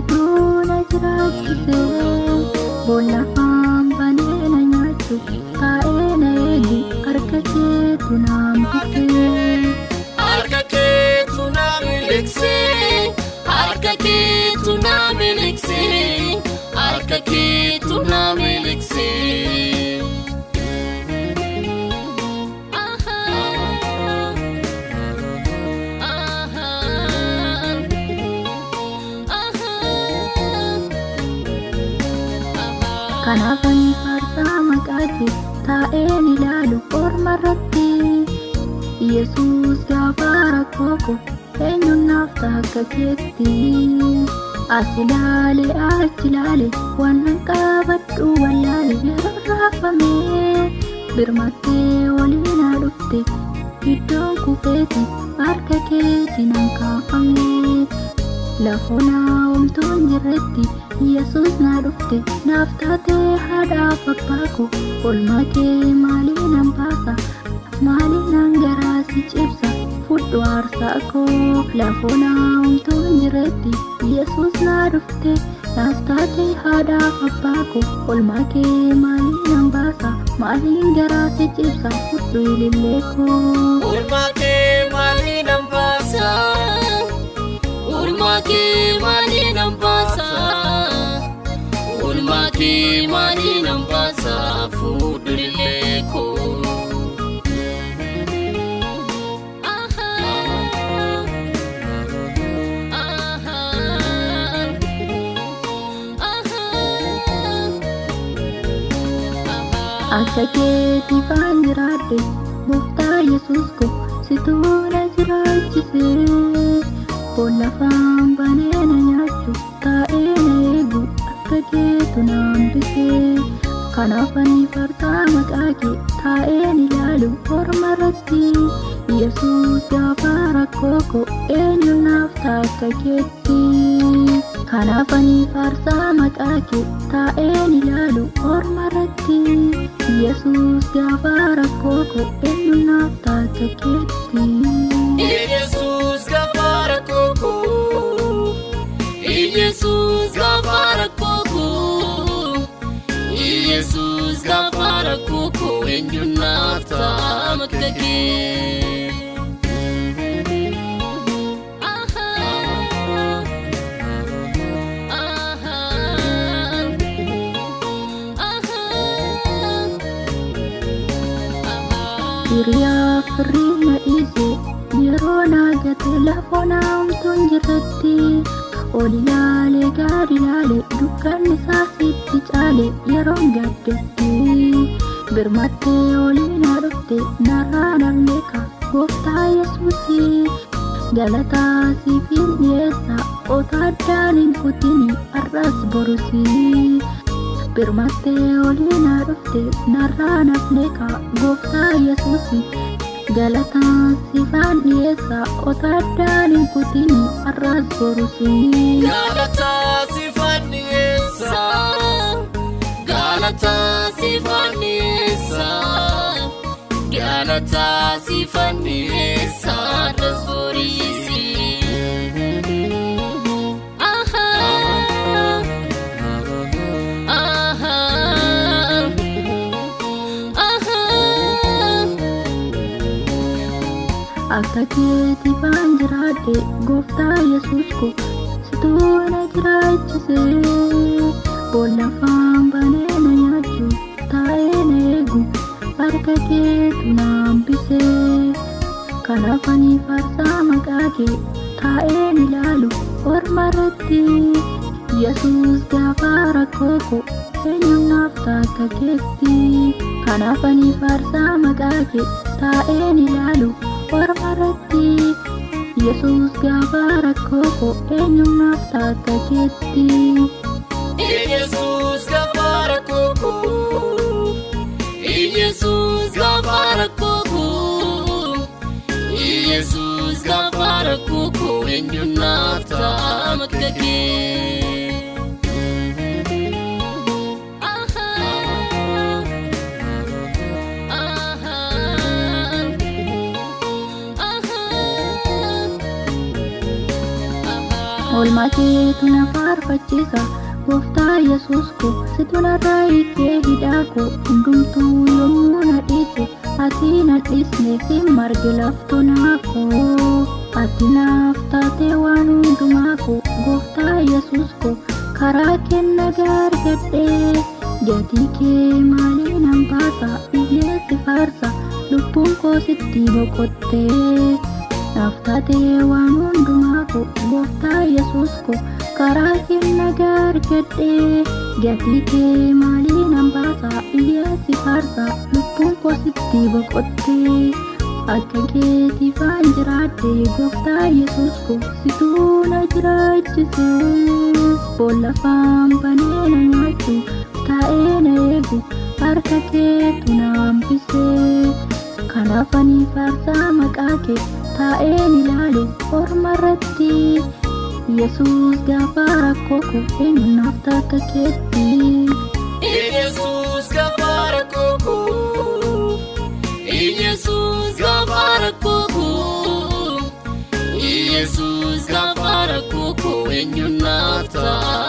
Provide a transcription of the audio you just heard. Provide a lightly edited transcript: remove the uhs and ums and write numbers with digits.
Situu na jiraachise. Boolla afaan banee na nyaachu taa'ee na eegu harka keetu na hambise. Harka keetu na miliqsee, harka keetu na miliqsee, harka keetu na miliqsee. Kanaaf ani faarsaa maqaa kee taa'een ilaalu orma irratti. Yesuus gaafa rakkoo koo eenyuun naaf ta'a akka keetti. As ilaale achi ilaale waan nan qabadhu wallaale yeroo raafame birmattee olii na dhufte iddoon kufeeti harka keetti nan kaafame. Lafoonaa homtuun jirretti Yesuus na dhufte naaf taatee haadhaaf abbaa koo olmaa kee maalii nan baasa maalii nan garaa si cibsa fudhu aarsaa koo lafoonaa homtuun jirretti Yesuus na dhufte naaf taatee haadhaaf abbaa koo olmaa kee maalii nan baasa maaliin garaa si cibsa fudhu ilillee koo. Oolmaa kee maalii nan baasa? Oolmaa kee maalii nan baasa? Oolmaa kee maalii nan baasa? Fuudhu ilillee koo. Akka keetii faan jiraadhe gooftaa Yesuus ko situu na jiraachise. Boolla afaan banee na nyaachu taa'ee na eegu akka keetu na hambise. Kanaaf ani faarsaa maqaa kee taa'een ilaalu orma irratti. Yesuus gaafa rakkoo koo eenyu naaf ta'a akka keetti. Kanaaf ani faarsaa maqaa kee taa'een ilaalu orma irratti. Yesuus gaafa rakkoo koo eenyu naaf ta'a akka keetti. Yesuus gaafa rakkoo koo. Yesuus gaafa rakkoo koo. Yesuus gaafa rakkoo koo eenyuun naaf ta'a akka kee. Hiriyaa firii na dhiise yeroo na gate lafoon homtuun jirretti. Ol ilaale gad ilaale dukkanni isaa sitti caale yeroon gaddetti. Birmattee olii na dhufte narraa namneeka gooftaa Yesuusii. Galataa siifin dhiyeessa ota addaan hin kutini har'as borusii. Birmattee olii na dhufte narraa nafneeka gooftaa Yesuusii. Galataa siifan dhiyeessa ota addaan hin kutini har'as borusii. Galataa siifan dhiyeessa. Galataa siifan dhiyeessa. Galataa siifan dhiyeessa. Har'as boriisi. Ahaa. Ahaa. Ahaa. Akka keetii faan jiraadhe gooftaa Yesuus ko situu na jiraachise. Boolla afaan banee na nyaachu taa'ee na eegu harka keetu na hambise. Kanaaf ani faarsaa maqaa kee taa'een ilaalu orma irratti. Yesuus gaafa rakkoo koo eenyuun naaf ta'a akka keetti. Kanaaf ani faarsaa maqaa kee taa'een ilaalu orma irratti. Yesuus gaafa rakkoo koo eenyuun naaf ta'a akka keetti. Yesuus gaafa rakkoo koo. Yesuus gaafa rakkoo koo. Yesuus gaafa rakkoo koo eenyuun naaf ta'a akka kee. Ahaa. Ahaa. Ahaa. Oolmaa keetu na faarfata. faarfachiisa. Gooftaa Yesuus koo situ narraa hiikee hidhaa koo hundumtuu yommuu na dhiise ati na dhiisne si marge laftu naa koo. Ati naaf taatee waan hundumaa koo gooftaa Yesuus koo karaa kee nagaa argadhee gatii kee maalii nan baasa iyyee si faarsa lubbuun koo sitti boqottee. Naaf taatee waan hundumaa koo gooftaa Yesuus koo karaa kee nagaa argadhee gatii kee maalii nan baasa iyyee si faarsa lubbuun koo sitti boqottee. Akka keetiifaan jiraadhe gooftaa Yesuus koo situu na jiraachise. Boolla afaan banee na nyaachu taa'ee na eegu harka keetu na hambise. Kanaaf ani faarsaa maqaa kee taa'een ilaalu orma irratti. Yesuus gaafa rakkoo koo eenyu naaf ta'a akka keetti. Yesuus gaafa rakkoo koo. Yesuus gaafa rakkoo koo. Yesuus gaafa rakkoo koo eenyu naaf ta'a.